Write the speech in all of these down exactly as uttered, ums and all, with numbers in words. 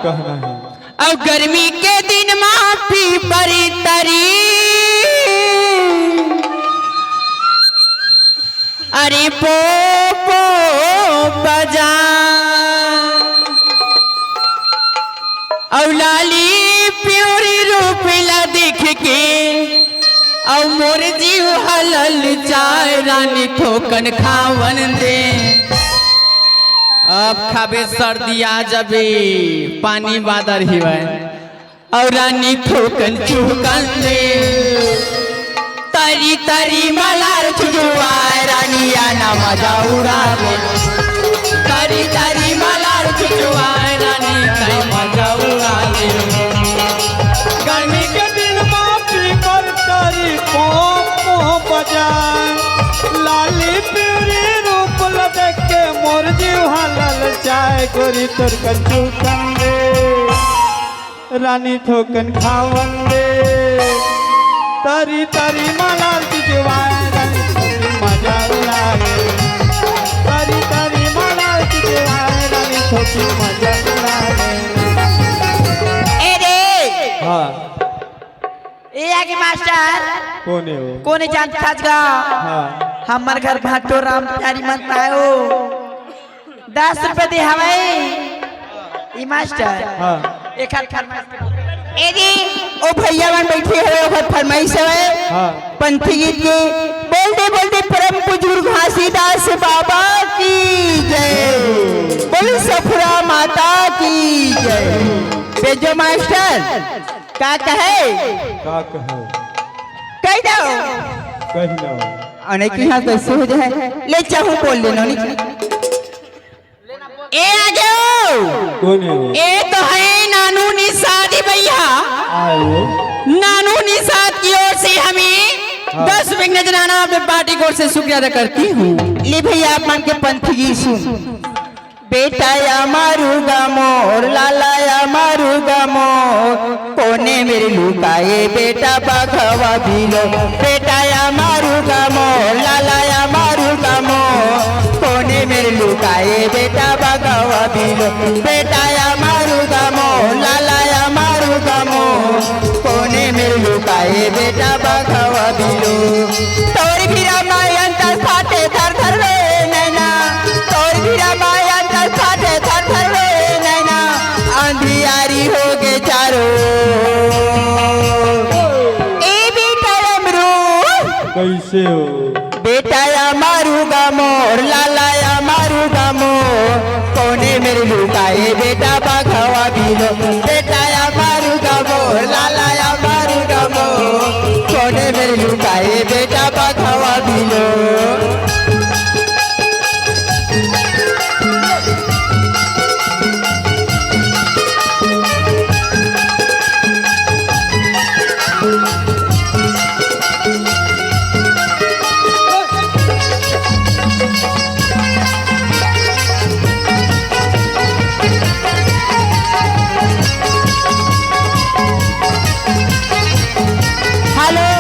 कहना है। अउ गर्मी के दिन मा पीपर तरी, अरे पो पो बजा, अउ लाली पिंवरी रूप ला देख के अउ मोर जीव ह ललचाय, रानी थोकन खावन दे। अब खाबे सर्दी आ जाबे, पानी बादर हिवय। अउ रानी थोकन चुहकन दे। तरी तरी मलार चुचुवाय, रानी आना मजा उड़ा दे। तरी तरी मलार चुचुवाय, रानी कई मजा उड़ा दे। गर्मी के दिन मा पीपर तरी पों पों बजाय, लाली पिंवरी रूप ल देख के मोर जीव ह ललचाय, गोरी तोर कन चुहकन दे, रानी थोकन खावन दे। तरी तरी मलार चुचुवाय, रानी थोकन मजा उड़ाए। तरी तरी मलार चुचुवाय, रानी थोकन मजा उड़ाए। ए रे! हाँ। ए आगे मास्टर। कोन हे वो? कोन हे जानत हस गा? हाँ। हमर घर भाटो राम प्यारी मन तायो। दस रुपया दे हवय। ई मास्टर। हाँ। एखर फरमाइश। ए जी, ओ भैया मन बैठे हवय, ओखर फरमाइश हवय। हाँ। पंथी गीत के। बोल दे, बोल दे परम पूज्य गुरु घासीदास बाबा की जय। बोल सफुरा माता की जय। बेजो मास्टर। का कहे? का कहे? कहि दव। कहि दव। अने कि हाँ कैसे हो जाए? ले चाहूँ बोल लेना, नहीं? ए आगे हो। कोन हे वो? ए तो है नानू निषाद भैया। आए वो। नानू निषाद की ओर से हमें हाँ। दस रुपए के नजराना अपने पार्टी की ओर से शुक्रिया अदा करती हूँ। ले भैया, आप मन के पंथी गीत सुन। बेटा या मारूगा मोर, लाला या मारूगा मोर, कोने मेर लुकाए बेटा बघवा बिलो। बेटा या मारूगा मोर, लाला या मारूगा मोर, कोने मेर लुकाए बेटा बघवा बिलो। बेटा या मारूगा मोर, लाला या मारूगा मोर, कोने मेर लुकाए बेटा बघवा बिलो। तोर भिरा मायन तर फाटे थर थर रे नैना, तोर भिरा मायन तर फाटे थर थर रे नैना, अंधियारी हो गे चारो। ए बेटा अमरू। कैसे हो? बेटा या मारूगा मोर, लाला या मारूगा मोर, कोने मेर लुकाए बेटा बघवा बिलो। बेटा या मारूगा मोर, लाला या मारूगा मोर, कोने मेर लुकाए बेटा बघवा बिलो। हेलो।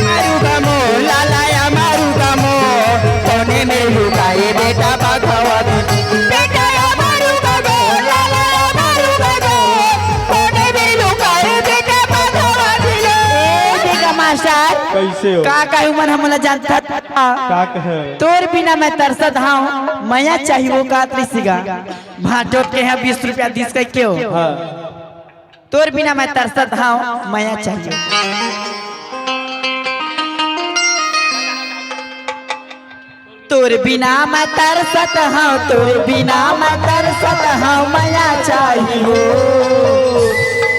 मारूगा मोर, लाला या मारूगा मोर, कोने मेर लुकाए बेटा बघवा। बेटा या मारूगा मोर, लाला या मारूगा मोर, कोने मेर लुकाए बेटा बघवा बिलो। ए, देखा मास्टर। कैसे हो? का कहूँ मन हमला जानत हस? का कहे? तोर बिना मैं तरसत हँव, मया चाही वो कात रिसिगा। भाटो के यहाँ बीस रुपया दिस कहिके हो। हाँ। तोर बिना मैं तरसत हँव, मया चाही। तोर बिना मैं तरसत हँव, तोर बिना मैं तरसत हँव, मया चाही हो।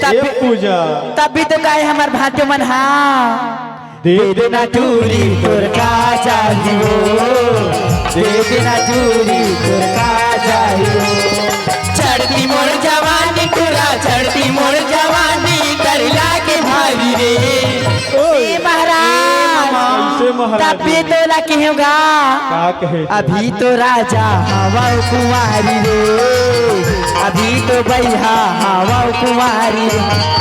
तब ए पूजा। तभी तो कहे हमर भाटो मन, हाँ। दे देना टूरी तोर का चाही हो, दे देना टूरी तोर का चाही हो। चढ़ती मोर जवानी टूरा, चढ़ती मोर जवानी कर लागे भारी रे। ओए। ए महाराज, कैसे महाराज? तभी तोला कहेंव गा। का कहे? अभी तो राजा हवँव कुंवारी रे, अभी तो बइहा हवँव कुंवारी रे।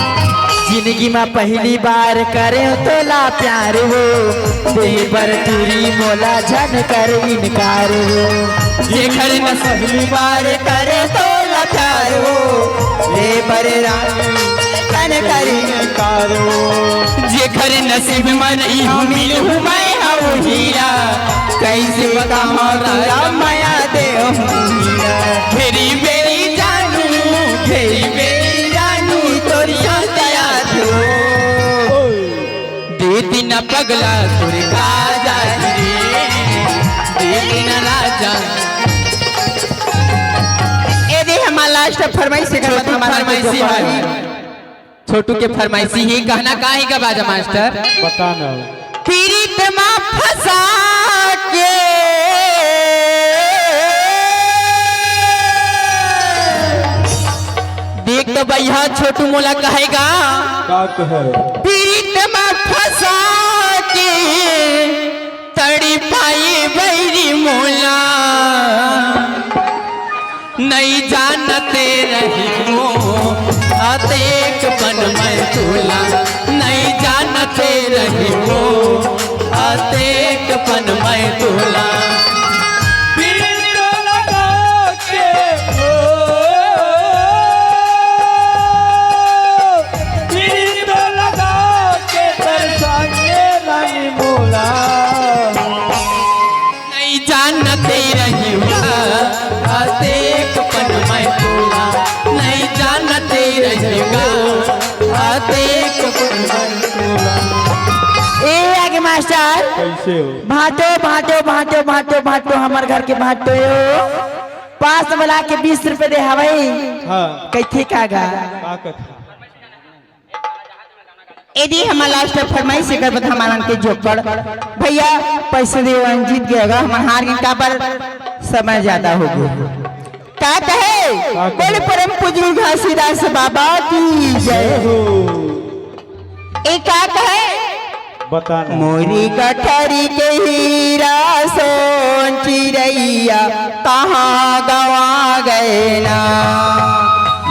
जिंदगी म पहली बार करे तोला प्यार हो, देहे बर टूरी मोला झन कर इनकार हो। जेखर न पहली बार करे तोला प्यार हो, ले बर रानी झन कर इनकार हो। जेखर नसीब म नहीं मिलहूँ मैं हूँ हीरा, कैसे बतावं तोला मया देहूँ हीरा। घेरी बेरी जानू, घेरी बेरी जानू, तोर याद आथे। दे दिन पगला तोर का जाही रे, दे दिन राजा। ए दे हमार last फरमाइश हे, छोटू फरमाइशी हे। छोटू के फरमाइशी हे, कहना का हे गा बाजा मास्टर? बता ना। पीरित मा फंसा के। देख तो भैया, छोटू मोला कहे गा। का कहे? पीरित मा फंसा के तड़पाए बैरी मोला। नइ जानते रहिवों अतेक पन मैं तोला, नइ जानते रहिवों अतेक पन मैं तोला। पीर तो लगा के, ओ, पीर तो लगा के तरसाए रानी मोला। नइ जानते रहिवों अतेक पन मैं तोला, नइ जानते रहिवों अतेक पन मैं तोला। ए आगे मास्टर, कैसे हो? भांटो, भांटो, भांटो, भांटो, भांटो, हमर घर के भांटो हो। पास वाला के बीस रुपए दे हवई। हाँ। कइथे का गा? का कथे? ए दे हमार last फरमाइश, एकर बाद हमार मन के जोकड़। भैया, पैसे दे, हम जीत गए गा, हम हार गए, काबर समय ज्यादा हो गया। का कहे? का कहे? बोले परम पूज्य घासीदास बाबा की जय हो। ए का कहे? बता ना। मोरी गठरी के हीरा सोन चिरैया कहाँ गवा गए ना।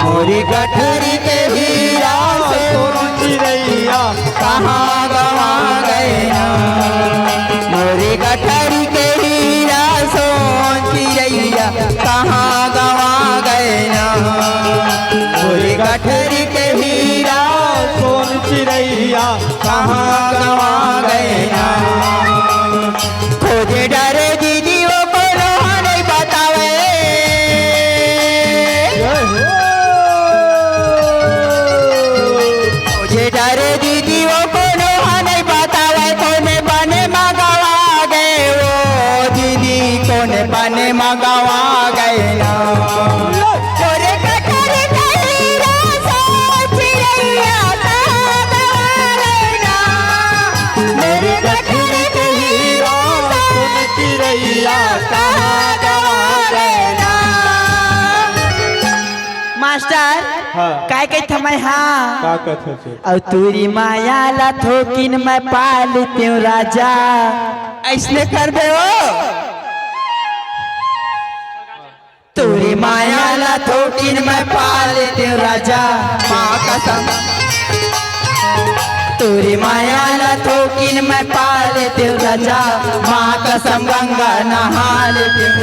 मोरी गठरी के हीरा सोन चिरैया कहाँ गवा गए ना। मोरी गठरी के हीरा सोन चिरैया कहाँ गवा गए ना। मोरी गठरी के हीरा सोन चिरैया कहाँ गवा गए ना। खोजे डरे दीदी वो कोनो ह नहीं बतावे। खोजे डरे दीदी वो कोनो ह नहीं बतावे। कोने बने मा गवा गए वो दीदी, कोने बने मा गवा गए ना। मोरे गठरी के हीरा सोन चिरैया कहाँ गवा गए ना। मोरे गठरी के हीरा सोन चिरैया कहाँ गवा गए ना। मास्टर, हाँ। काय कहिथंव मैं हा? का कथे? अउ तोरी माया ला थोकिन मैं पा लेतेंव राजा। अइसने करबे ओ? तोरी माया ला थोकिन मैं पा लेतेंव राजा, माँ कसम। तोरी माया ला थोकिन मैं पा लेतेंव राजा, माँ कसम गंगा नहा लेतेंव,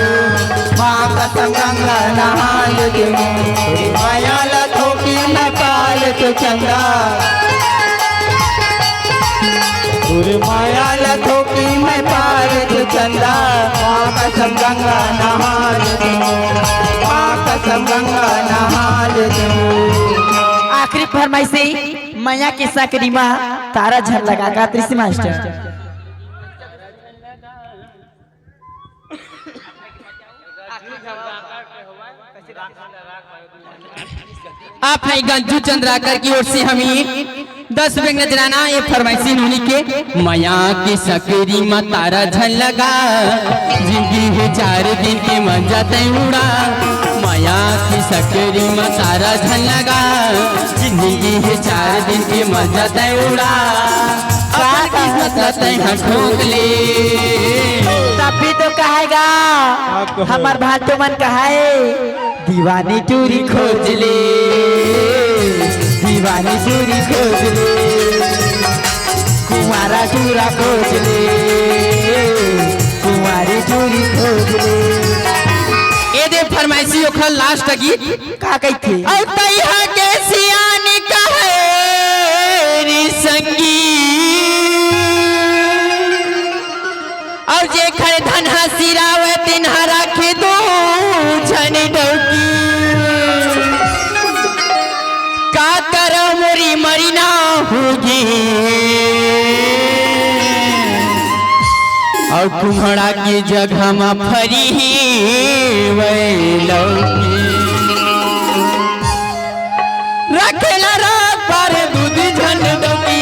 माँ कसम गंगा नहा लेतेंव। तोरी माया ला थोकिन मैं पा लेतेंव चंदा। तोरे माया ला थोकिन मैं पा लेतेंव चंदा, माँ कसम गंगा नहा लेतेंव, माँ कसम गंगा नहा लेतेंव। आखिरी फरमाइशी, मया के सकरी मा तारा झन लगा का, कृषि मास्टर। आप है गंजू चंद्राकर की ओर से हमी दस रुपये नजराना, ये फरमाइशी नोनी के। मया के सकरी मा तारा झन लगा, जिंदगी हे चार दिन के मजा तैं उड़ा। मया के सकरी मा तारा झन लगा, जिंदगी हे चार दिन के मजा तैं उड़ा। अपन किस्मत ला तैं हा ठोक ले। तब भी तो कहेगा, हाँ, कहो। हमर भांटो मन कहाए, दीवानी टूरी खोज ले। दीवानी टूरी खोज ले, कुंवारा टूरा खोज ले, कुंवारी टूरी खोज ले। ए दे फरमाइशी ओखर लास्ट गीत। का कहिथे? अउ तइहा के सियान कहे री संगी, अउ जेखर धन ह सिरावय, तिन ह राखे दू झन डौकी। का करव मोरी मरी ना होगे, अउ कुम्हड़ा के जगह म फरी वै लौकी। राखेला रात पारे दू दी झन डौकी,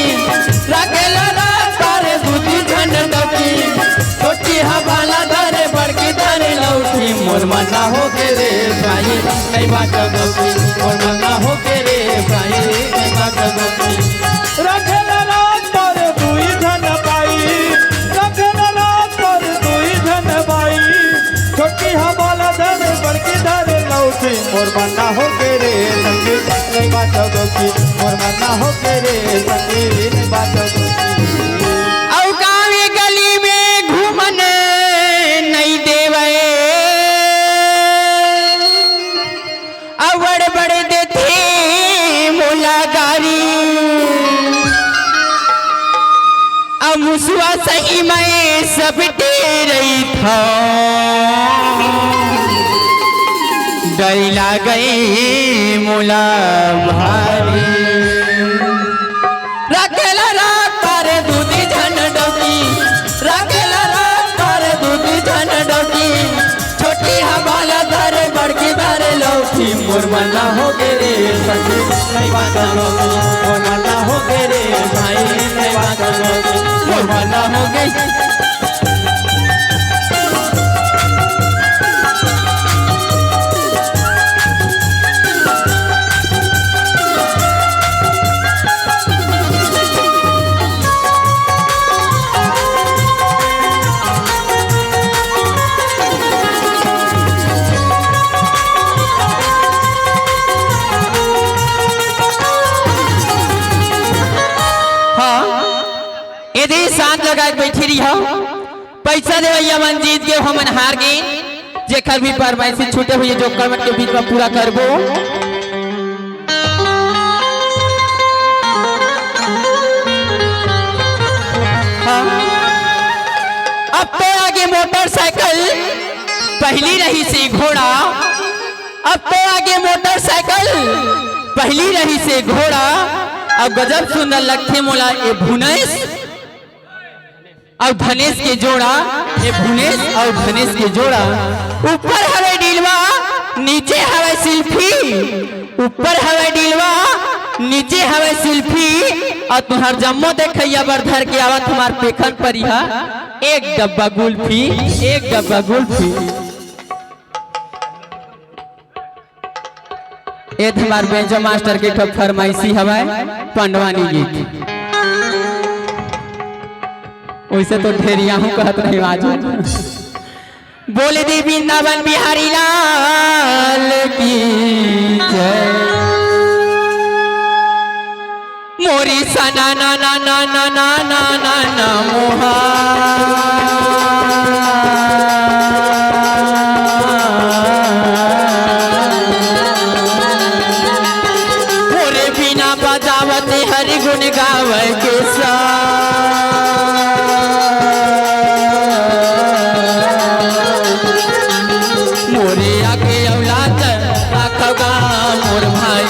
राखेला रात पारे दू दी झन डौकी। छोटी हा भाला धरे, बड़की धरे लौकी। मोर मन ना होगे रे भाई, नइ बाचव गौकी। मोर मन ना होगे रे भाई, नइ बाचव गौकी। राखेला रात पारे दुई झन बाई, राखेला रात पारे दुई झन बाई। छोटी हा भाला धरे, बड़की धरे लौकी। मोर मन ना होगे रे संगी, नइ बाचव गौकी। मोर मन ना होगे रे संगी, नइ बाचव गौकी। अउ गाँव गली में घूमन नइ देवय, अउ बड़ बड़ देथे मोला गारी। अउ मुसवा सही मैं सब डेरइथव, डर लागय मोला भारी। राखेला रात पारे दू दी झन डौकी, राखेला रात पारे दू दी झन डौकी। छोटी हा भाला धरे, बड़की धरे लौकी। मोर मन ना होगे रे संगी, नइ बाचव गौकी। मोर मन ना होगे रे भाई, नइ बाचव गौकी। मोर मन ना होगे। हाँ, एदे शांत लगा के बैठी रही हो। पैसा देवइया मन जीत गे, हमन हार गे। जेखर भी फरमाइशी छूटे होही, जोकर मन के बीच में पूरा करबो। हाँ। अब तो आगे मोटरसाइकिल, पहिली रहिसे घोड़ा। अब तो आगे मोटरसाइकिल, पहिली रहिसे घोड़ा। अब गजब सुंदर लगथे मोला ए भुनेश अउ धनेश के जोड़ा, ए भुनेश अउ धनेश के जोड़ा। ऊपर हवय डीलवा, नीचे हवय शिल्पी। ऊपर हवय डीलवा, नीचे हवय शिल्पी। अउ तुंहर जम्मो देखइया बर धर के आवत हमार पेखन परिहा, एक डब्बा गुल्फी, एक डब्बा गुल्फी। ए हमार बेंजो मास्टर के ठो फरमाइशी हवय, पंडवानी गीत। वइसे तो ढेरिया हूँ कहत नहीं आज। बोल दे वृंदावन बिहारी लाल की जय। मोरी सना ना ना ना ना ना ना ना मोहा। मोरे बिना बजावत हरि गुण गावे के सा। मोरे आगे औलाद राखगा मोर भाई।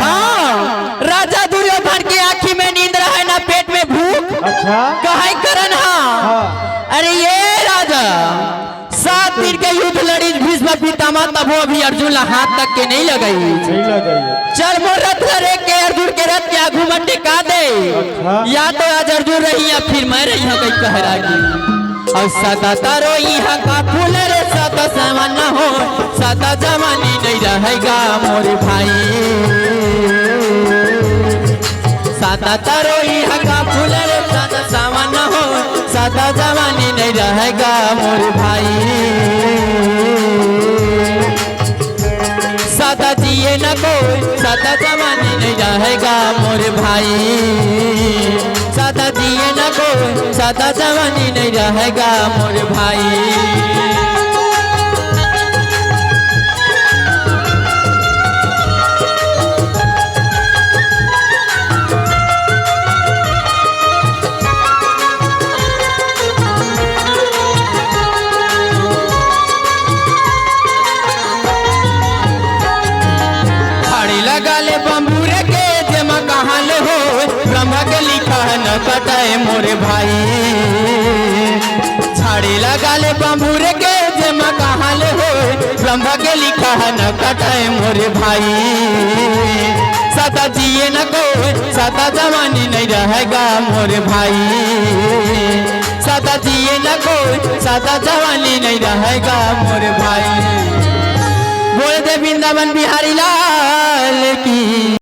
हाँ, राजा दुर्योधन के आँखी में नींद रहय ना पेट में भूख। अच्छा। कहय करण हा। हाँ। अरे ये राजा, सात दिन के युद्ध लड़िस भीष्म पितामह, तभो अभी अर्जुन ला हाथ तक के नहीं लगाइस। नहीं लगाइस। चल मोर रथ ला रेंग के अर्जुन के रथ के आगू म टेका दे। अच्छा। या तो आज अर्जुन रही या फिर मैं रही हूँ कहीं कहरा की। अउ सदा तरो इहाँ का फूल रे सदा सवन हो, सदा जवानी नहीं रहेगा मोर भाई। सदा तरो इहाँ का फूल रे सदा सवन हो, सदा सदा जवानी नहीं रहेगा मोर भाई। सदा जिए न कोई, सदा जवानी नहीं रहेगा मोर भाई। सदा जिए न कोई, सदा जवानी नहीं रहेगा मोर भाई। छाड़ी लगा ले बंबूरे के, जेमा कहाँ ले हो ब्रह्मा के लिखा है न कटाए मोरे भाई। छाड़ी लगा ले बंबूरे के, जेमा कहाँ ले हो ब्रह्मा के लिखा है न कटाए मोरे भाई। सदा जिए न कोई, सदा जवानी नहीं रहेगा मोरे भाई। सदा जिए न कोई, सदा जवानी नहीं रहेगा मोरे भाई। बोल दे वृंदावन बिहारी लाल की।